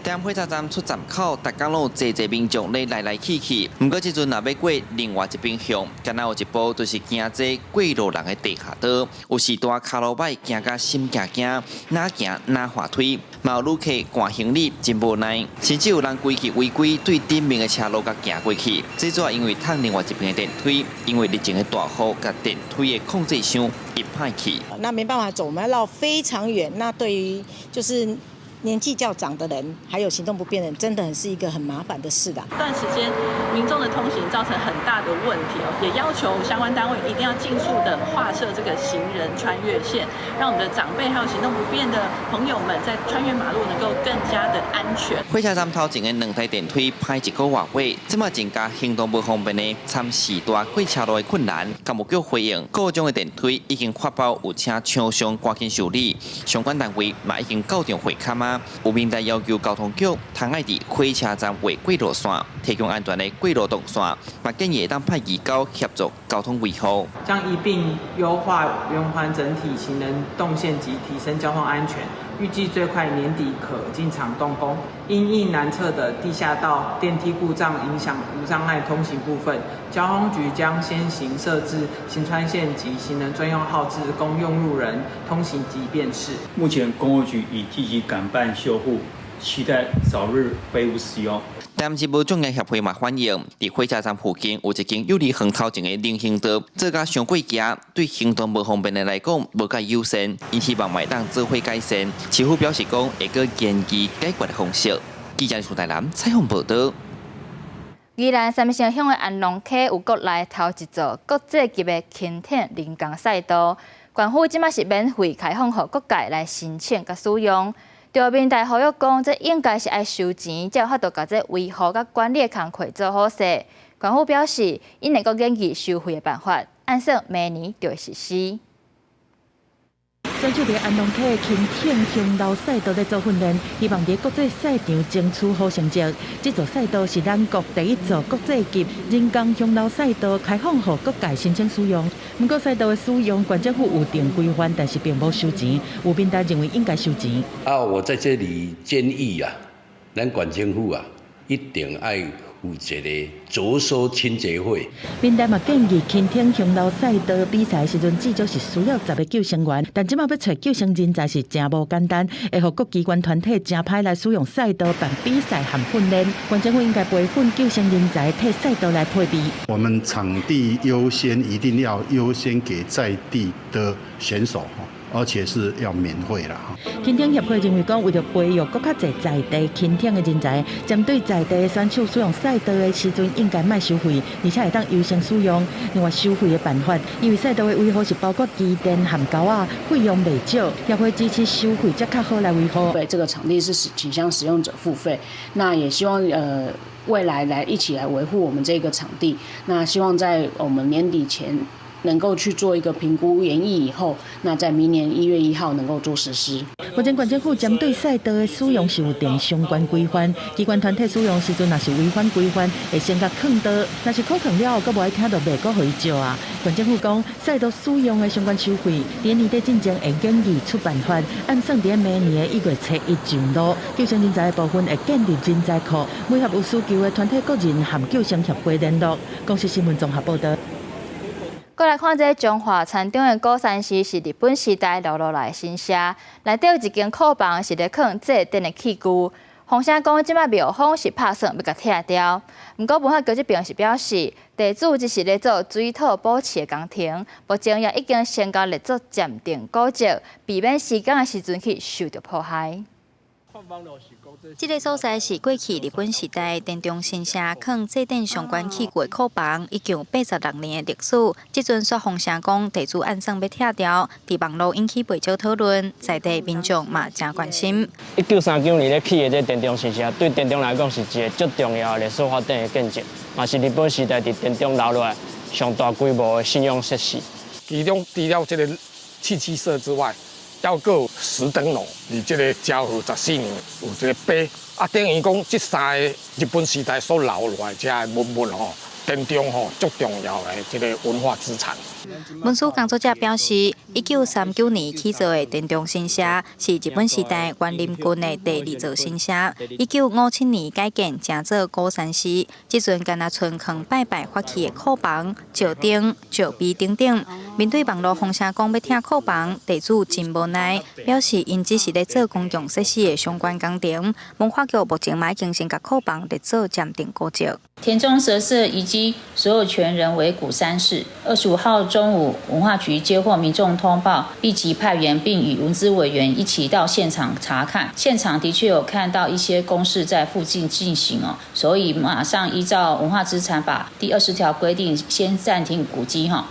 台南火車站出站口，逐工攏有濟濟民眾咧來來去去。毋過這陣若欲過另外一邊向，敢若有一步就是行這過路人的地下道，有序大跤路擺行甲心驚驚，若行若滑梯，嘛有旅客攜行李真無奈，甚至有人規氣違規對頂面的車路共行過去。這主要因為趁另外一邊的電梯，因為日前的大雨，共電梯的控制箱淹歹去。那沒辦法走，我們要繞非常遠。那對於就是年紀較長的人，還有行動不便的人，真的很是一個很麻煩的事啦。段時間民眾的通行造成很大的問題哦，也要求相關單位一定要盡速的劃設這個行人穿越線，讓我們的長輩還有行動不便的朋友們在穿越馬路能夠更加的安全。火車站頭前的兩台電梯歹一個月尾，這馬增加行動不方便的參序大過車路的困難。工務局回應，故障的電梯已經發包有請廠商趕緊修理，相關單位嘛已經到場會勘啊。有民代要求交通局通愛佇火車站畫過路線，提供安全的過路動線，嘛建議會當派義工協助交通維護。將一併優化圓環整體行人動線及提升交通安全，預計最快年底可進場動工。因應南側的地下道電梯故障影響無障礙通行部分，交通局將先行設置行穿線及行人專用號誌，供用路人通行及辨識。目前工務局已積極趕辦修護，期待早日恢復使用。台南市無障礙協會嘛反映，佇火車站附近有一間幼兒園頭前的人行道，做甲傷過狭，對行動無方便的來講無蓋友善，𪜶希望會當做伙改善。市府表示講會閣研究解決的方式。記者蘇台南採訪報導。宜蘭三星鄉的安農溪有國內頭一座國際級的輕艇人工賽道，縣府這馬是免費開放予各界來申請佮使用。著民代呼籲講，這應該是愛收錢，才有法度共這維護佮管理的工課做好勢。縣府表示，𪜶會閣研議收費的辦法，按算明年就會實施。選手佇安農溪輕艇胸流賽道咧做訓練，希望佇國際賽場爭取好成績。這座賽道是咱國第一座國際級人工胸流賽道，開放予各界申請使用。毋過賽道的使用，縣政府有定規範，但是並無收錢。有民代認為應該收錢。啊，我在這裡建議啊，咱縣政府啊，一定愛有一個酌收清潔費。民代嘛建議輕艇胸流賽道比賽時陣，至少是需要10個救生員，但這馬欲揣救生人才是誠無簡單，會予各機關團體誠歹來使用賽道辦比賽和訓練。縣政府應該培訓救生人才，替賽道來配備。我們場地優先，一定要優先給在地的選手，而且是要免費啦。輕艇協會認為講，為著培育閣較濟在地輕艇的人才，針對在地的選手使用賽道的時陣，應該莫收費，而且會當優先使用。另外收費的辦法，因為賽道的維護是包括機電和溝仔，費用袂少，協會支持收費才較好來維護。對，這個場地是傾向使用者付費，那也希望未來來一起來維護我們這個場地。那希望在我們年底前能夠去做一個評估研議以後，那在明年1月1號能夠做實施。目前縣政府針對賽道的使用是有定相關規範，機關團體使用時陣若是違反規範，會先共囥倒，若是苦囥了後，閣無愛聽就袂閣予伊借啊。縣政府講，賽道使用的相關收費，佇年底進前會研議出辦法，按算佇明年的1月初1上路。救生人才的部分會建立人才庫，媒合有需求的團體個人和救生協會聯絡。公視新聞綜合報導。閣來看這個彰化田中的鼓山寺是日本時代留落來的神社，內底有一間庫房是咧囥祭典的器具。風聲講，這擺廟方是拍算欲共拆掉。毋過文化局這邊是表示，地主只是咧做水土保持的工程，目前也已經先共列做暫定古蹟，避免施工的時陣去受著破壞。這个所在是過去日本時代田中神社囥祭典相關器具的庫房，已經有86年的歷史。這陣煞風聲講地主按算欲拆掉，佇網路引起袂少討論，在地民眾嘛誠關心。1939年咧起的這田中神社，對田中來講是一個足重要的歷史發展的見證，嘛是日本時代佇田中留落來上大規模的信仰設施。其中除了這個契機社之外，猶閣有石燈籠，佇這个昭和14年有這个碑，啊，等於講這三个日本時代所留落來這个文物吼，田中吼足重要的這个文化資產。文史工作者表示，1939年起造的田中神社是日本時代園林郡的第二座神社。1957年改建成做鼓山寺，這陣敢若賰囥拜拜法器的庫房、石燈、石碑等等。面對網路風聲講欲拆庫房，地主真無奈，表示𪜶只是咧做公共設施的相關工程。文化局目前嘛已經先共庫房列做暫定古蹟。田中神社遺跡所有權人為鼓山寺。25號中午，文化局接獲民眾通報，立即派員並與文資委員一起到現場查看。現場的確有看到一些工事在附近進行哦，所以馬上依照文化資產法第20條規定，先暫停古蹟哈。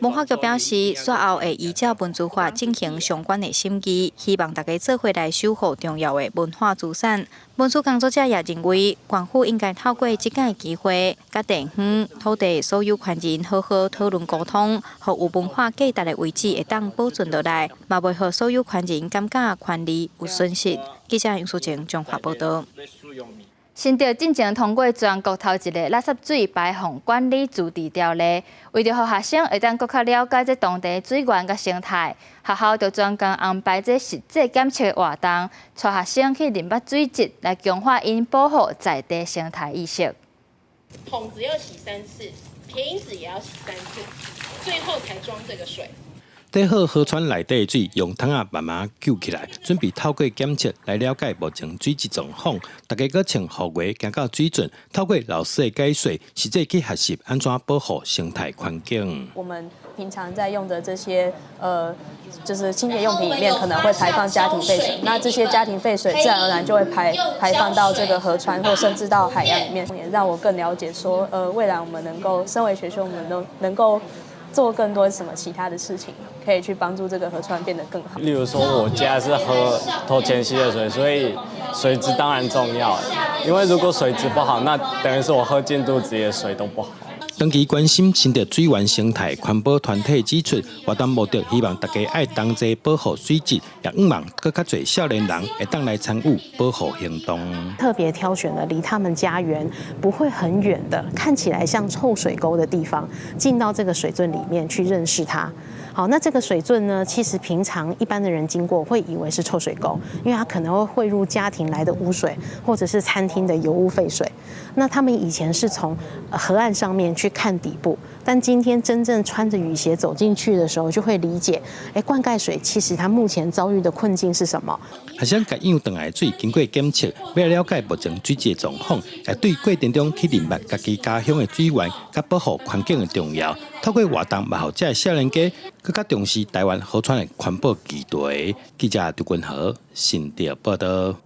文化局表示，煞後會依照文資法進行相關的審議，希望大家做伙來守護重要的文化資產。文史工作者也認為，縣府應該透過這個機會，佮地方土地所有權人好好討論溝通，予有文化價值的遺址會當保存落來，嘛袂予所有權人感覺權利有損失。記者楊淑晴綜合報導。新竹進前通過全國頭一个垃圾水排放管理自治條例，為著予學生會當閣較了解這當地水源佮生態，學校就專工安排這實際檢測的活動，帶學生去認捌水質，來強化𪜶保護在地生態意識。桶子要洗三次，瓶子也要洗三次，最後才裝這個水。底好河川內底的水，用桶仔慢慢搝起來，準備透過檢測來了解目前水質狀況。大家閣穿雨鞋行到水圳，透過老師的解說，實際去學習按怎保護生態環境。我們平常在用的這些，就是清潔用品裡面可能會排放家庭廢水，那這些家庭廢水自然而然就會排放到這個河川或甚至到海洋裡面，也讓我更了解說，未來我們能夠身為學生，我們都能夠做更多什麼其他的事情，可以去幫助這個河川變得更好。例如說，我家是喝頭前溪的水，所以水質當然重要。因為如果水質不好，那等於是我喝進肚子裡的水都不好。長期關心新竹水源生態環保團體指出，活動目的希望大家愛同齊保護水質，也向望閣較濟少年人會當來參與保護行動。特別挑選了離他們家園不會很遠的，看起來像臭水溝的地方，進到這個水圳裡面去認識它。好，那這個水圳呢，其實平常一般的人經過會以為是臭水溝，因為它可能會匯入家庭來的污水，或者是餐廳的油污廢水。那他們以前是從河岸上面去看底部，但今天真正穿着雨鞋走進去的時候，就會理解，灌溉水其實它目前遭遇的困境是什麼？學生共樣轉來的水經過檢測，欲了解目前水質的狀況，也對過程中去認捌家己家鄉的水源，佮保護環境的重要。透過活動，嘛予這少年家閣較重視台灣河川的環保議題。記者張君豪新竹報導。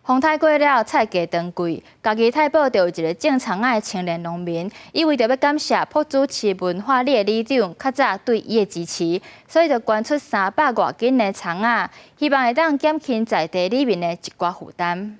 風颱過了，菜價轉貴。嘉義太保就有一个種蔥仔的青年農民，伊為著欲感謝朴主市文化里的里長較早對伊的支持，所以就捐出300外斤的蔥仔，希望會當減輕在地里民的一寡負擔。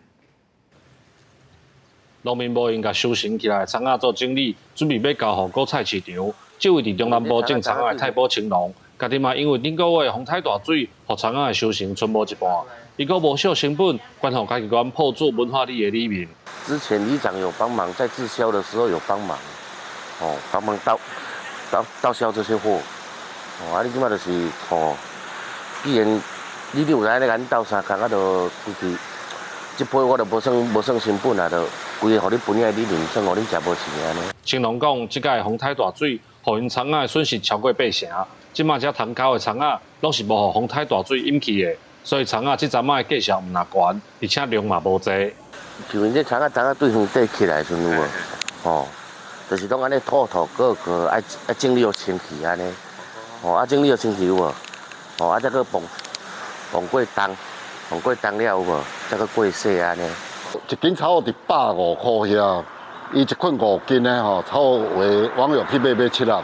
農民無閒共收成起來，蔥仔做整理，準備欲交予果菜市場。這位佇中南部種蔥仔的太保青農，家己嘛因為頂個月風颱大水，予田仔的收成賰無一半，伊閣無少成本，懸予家己縣鋪住文化里的里民。之前里長有幫忙，在滯銷的時候有幫忙，哦，幫忙倒銷這些貨，哦，啊，你這擺就是吼，既然你有來咧共阮鬥相共，啊，就規氣，這批我就無算成本啊，就規个予你分遐里面，算予恁食無錢按呢。青農講，這擺風颱大水，予𪜶倉仔的損失超過八成。這擺遮通溝的倉仔，攏是無予風颱大水淹去的，所以倉仔這陣仔的價數毋若懸，而且量嘛無濟。像𪜶這倉仔倉仔對園底起來的時陣有無？吼，就是攏按呢土土過過，愛整理予清氣按呢。吼，啊整理予清氣有無？吼，啊再閣磅磅過重，磅過重了有無？再閣過洗按呢。一斤差不多佇150塊遐，伊一捆5斤的吼，差不多有網友去買買75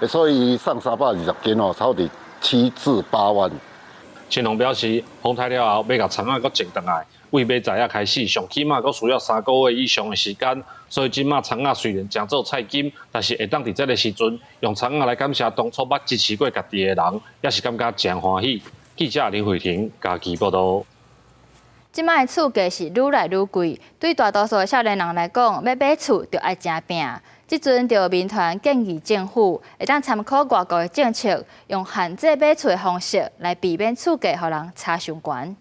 個，所以送320斤吼，差不多7至8萬。青農表示，風颱了後，欲共倉仔閣種轉來，為買材仔開始，上起碼閣需要3個月以上的時間。所以這擺倉仔雖然誠做菜金，但是會當佇這个時陣用倉仔來感謝當初捌支持過家己的人，也是感覺誠歡喜。記者林慧婷嘉義報導。這擺的厝價是愈來愈貴，對大多數的少年人來講，欲買厝就愛誠拚。這陣就民團建議政府會當參考外國的政策，用限制買厝的方式來避免厝價予人炒傷懸。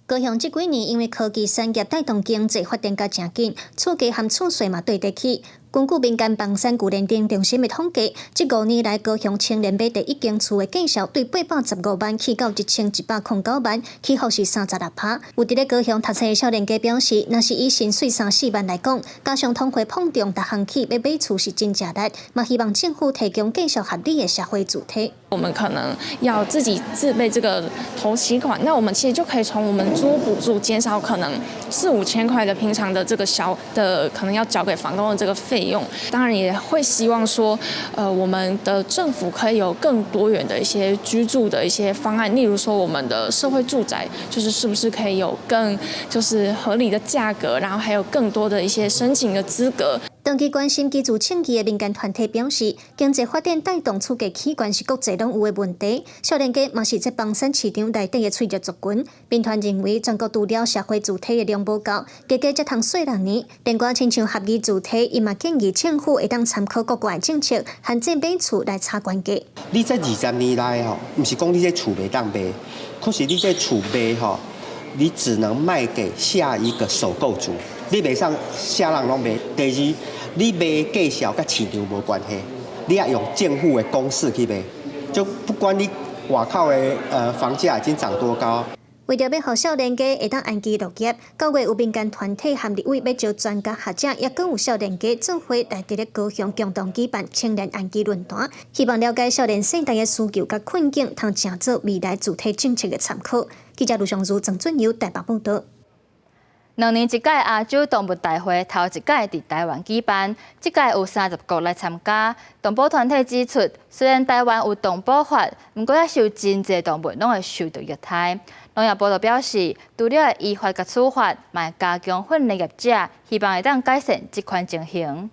高雄這幾年因為科技產業帶動經濟發展甲誠緊，厝價和厝稅嘛綴咧起。根據民間房產舊認定中心的統計，這5年來高雄青年買第一間厝的價數對815萬起到1109萬，起伏是36%。有佇咧高雄讀冊的少年家表示，若是以薪水三四萬來講，加上通貨膨脹，逐項起欲買厝是真食力，嘛希望政府提供繼續合理的社會住宅。我們可能要自己自備這個頭期款，那我們其實就可以從我們租屋補助減少可能四五千塊的平常的這個小的可能要繳給房東的這個費用。當然也會希望說，我們的政府可以有更多元的一些居住的一些方案，例如說我們的社會住宅，就是是不是可以有更就是合理的價格，然後還有更多的一些申請的資格。長期關心居住正義的民間團體表示，經濟發展帶動厝價起懸是國際攏有的問題。少年家嘛是這房產市場內底的脆弱族群。民團認為，全國除了社會住宅的量無夠，加加才通稅六年，連掛親像合議住宅，伊嘛建議政府會當參考國外政策，限制買厝來炒懸價。你這20年來吼，毋是講你這厝袂當賣，可是你這厝賣吼，你只能賣給下一個首購族，你袂使啥人攏賣。第二，你賣價數佮市場無關係，你愛用政府的公式去賣，就不管你外口的房價已經漲多高。為著欲予少年家會當安居樂業，9月有民間團體和立委欲招專家學者，抑閣有少年家做伙來佇咧高雄共同舉辦青年安居論壇，希望了解少年世代的需求佮困境，通成做未來住宅政策的參考。記者盧尚如、曾俊友台北報導。2年一屆亞洲動物大會頭一屆佇台灣舉辦，這屆有30國來參加。動保團體指出，雖然台灣有動保法，毋過猶是有真濟動物攏會受著虐待。農業部就表示，除了會依法共處罰，嘛會加強訓練業者，希望會當改善這款情形。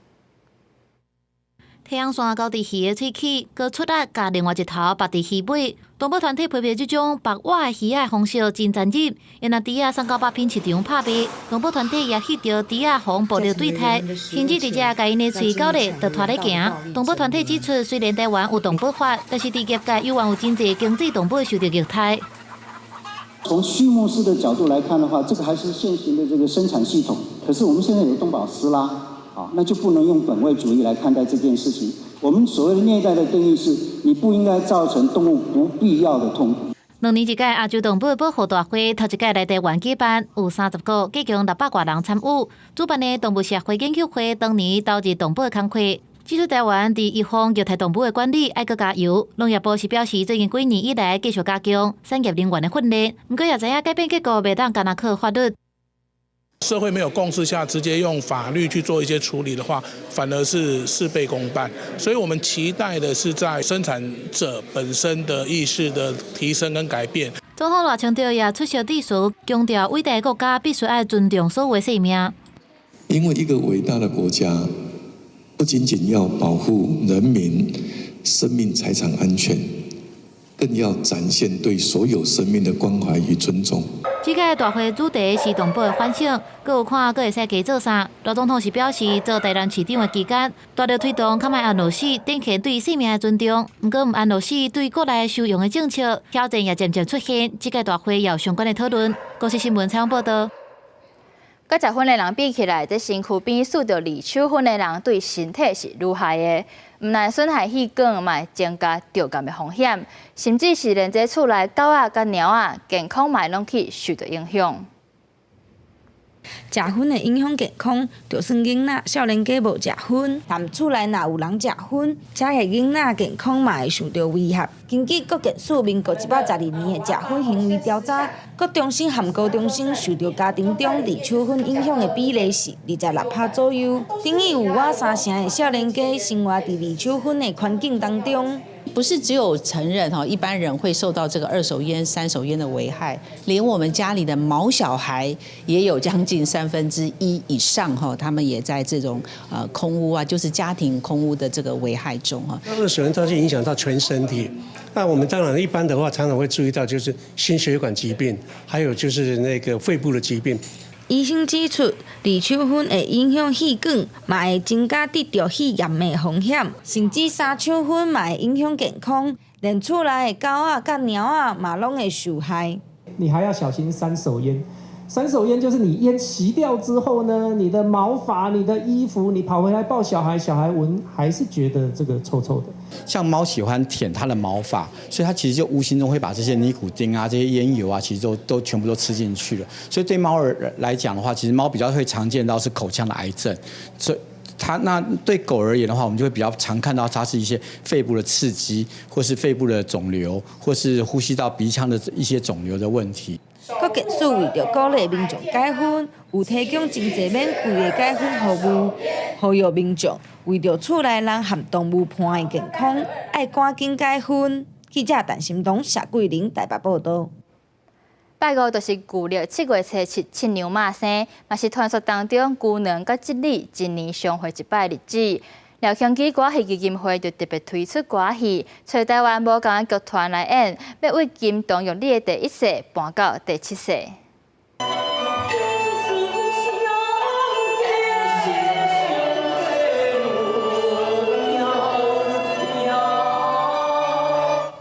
太陽線勾佇魚的喙齒，閣出力共另外一頭縛佇魚尾。動保團體批評這種縛活的魚仔方式真殘忍，會拿豬仔送到肉品市場拍賣。動保團體也翕著豬仔予暴力對待，甚至直接共𪜶的喙絞咧，就拖咧行。動保團體指出，雖然台灣有動保法，但是佇業界猶原有真濟經濟動物受著虐待。從畜牧師的角度來看的話，這個還是現行的這個生產系統。可是我們現在有動保師啦，啊，那就不能用本位主義來看待這件事情。我們所謂的虐待的定義是，你不應該造成動物不必要的痛苦。2年一屆亞洲動物保護大會頭一屆來台灣舉辦，有30國，計共600外人參與。主辦的動物社會研究會當年投入動保工課，指出台灣佇預防虐待動物的管理愛閣加油。農業部是表示，最近幾年以來繼續加強產業人員的訓練，毋過也知影改變結果袂當干焦靠法律。社會沒有共識下，直接用法律去做一些處理的話，反而是事倍功半。所以我們期待的是在生產者本身的意識的提升跟改變。總統賴清德也出席致辭，強調偉大國家必須愛尊重所有生命。因為一個偉大的國家，不僅僅要保護人民生命財產安全，更要展現對所有生命的關懷與尊重。這屆大會主題是動保的反省，閣有看閣會使加做啥？賴總統是表示，做台南市長的期間，大力推動較莫安樂死，展現對生命的尊重。毋過，毋安樂死對國內收容的政策挑戰也漸漸出現。這屆大會也有相關的討論。公視新聞採訪報導。佮食薰的人比起來，這身軀邊吸著二手薰的人對身體是愈害的。毋但損害血管，嘛會增加著癌的風險，甚至是連這厝內狗仔佮貓仔健康嘛會攏去受著影響。食薰會影響健康，就算囡仔、少年家無食薰，但厝內若有人食薰，遮个囡仔健康嘛會受著威脅。根據國健署民國112年的食薰行為調查，國中生和高中生受著家庭中二手薰影響的比例是26%左右，等於有倚三成的少年家生活佇二手薰的環境當中。不是只有成人哈，一般人會受到這個二手菸、三手菸的危害，連我們家裡的毛小孩也有將近1/3以上哈，他們也在這種空污啊，就是家庭空污的這個危害中哈。二手菸它是影響到全身體，那我們當然一般的話，常常會注意到就是心血管疾病，還有就是那個肺部的疾病。醫生指出，二手薰會影響血管，嘛會增加得著肺炎的風險，甚至三手薰嘛會影響健康，連厝內的狗仔佮貓仔嘛攏會受害。你還要小心三手菸，三手菸就是你菸吸掉之後呢，你的毛髮、你的衣服，你跑回來抱小孩，小孩聞還是覺得這個臭臭的。像貓喜歡舔它的毛髮，所以它其實就無形中會把這些尼古丁啊、這些菸油啊，其實都全部都吃進去了。所以對貓兒來講的話，其實貓比較會常見到是口腔的癌症。所以它那對狗而言的話，我們就會比較常看到它是一些肺部的刺激，或是肺部的腫瘤，或是呼吸道鼻腔的一些腫瘤的問題。國健署為著鼓勵民眾戒薰，有提供真濟免費的戒薰服務，呼籲民眾為著厝內人和動物伴的健康，愛趕緊戒薰。記者陳心彤、謝桂玲台北報導。拜五就是舊曆七月初七，七娘媽生，嘛是傳說當中姑娘佮織女一年相會一擺的日子。廖慶基歌戲基金會就特別推出歌戲，揣台灣無仝的劇團來演，欲為金童玉女的第一世搬到第七世。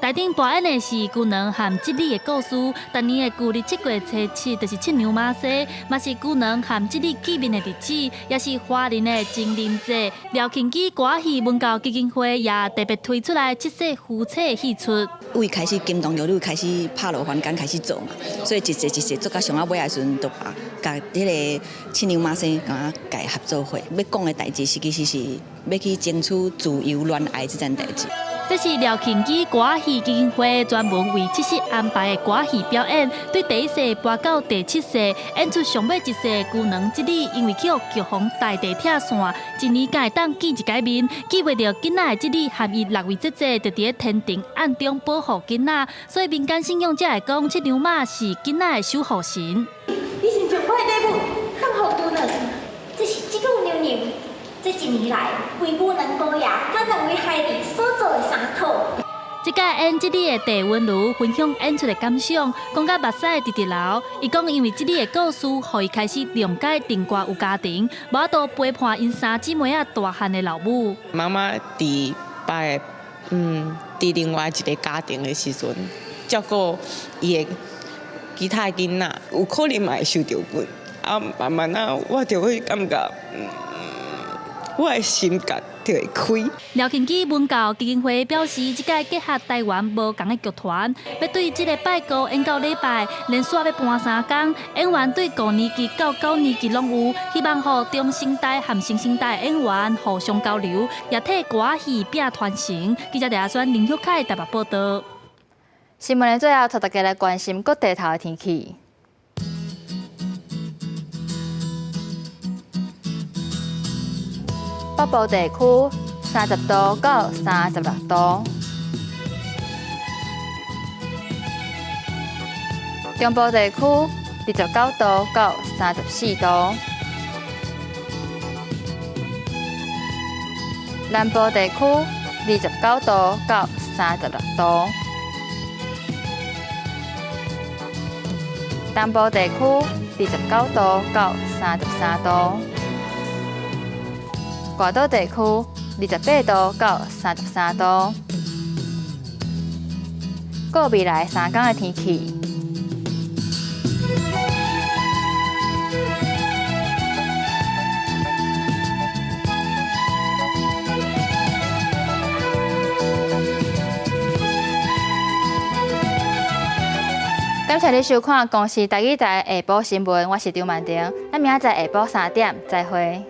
台頂扮演的是姑娘和織女的故事。逐年的舊曆七月初七，就是七娘媽生，嘛是姑娘和織女見面的日子，也是華人的情人節。廖慶基歌戲文教基金會也特別推出來七世夫妻的戲出。為開始金童玉女開始拍落凡間開始做嘛，所以一世一世做到上仔尾的時陣，就把共彼个七娘媽生共仔共合做伙。欲講的代誌，實際是欲去爭取自由戀愛這件代誌。這是廖慶基歌戲基金會專門為七夕安排的歌戲表演，對第一世搬到第七世，演出上尾一世孤娘織女，因為去予劇予大地拆散，一年才會當見一擺面，記袂著囡仔的織女和伊六位姐姐就佇咧天庭暗中保護囡仔，所以民間信仰者會講七娘媽是囡仔的守護神。你是將我的禮物送予姑娘，這是這久娘娘這一年來為母娘姑爺佮兩位孩兒所做的衫褲。這屆演織女的鄭文如分享演出的感想，講甲目屎會直直流。伊講因為織女的故事，予伊開始諒解鄭歌有家庭，無法度陪伴𪜶三姊妹仔大漢的老母。媽媽佇別个，佇另外一个家庭的時陣，照顧伊的其他的囡仔，有可能嘛會受著棍。啊，慢慢仔，我就會感覺，我的心結就會開。廖慶基文教基金會表示，這屆結合台灣無仝的劇團，欲對這个拜五演到禮拜，連續欲搬三工，演員對五年級到九年級攏有，希望予中生代和新生代演員互相交流，也替歌戲拼傳承。記者李阿選、林玉凱台北報導。新聞的最後，帶大家來關心各地頭的天氣。北部地區30度到36度，中部地區29度到34度，南部地區29度到36度。东部地区29度到33度。外岛地区28度到33度。阁未来3工的天气。感謝你收看公視台語台下晡新聞，我是張曼婷，咱明仔載下晡3點再會。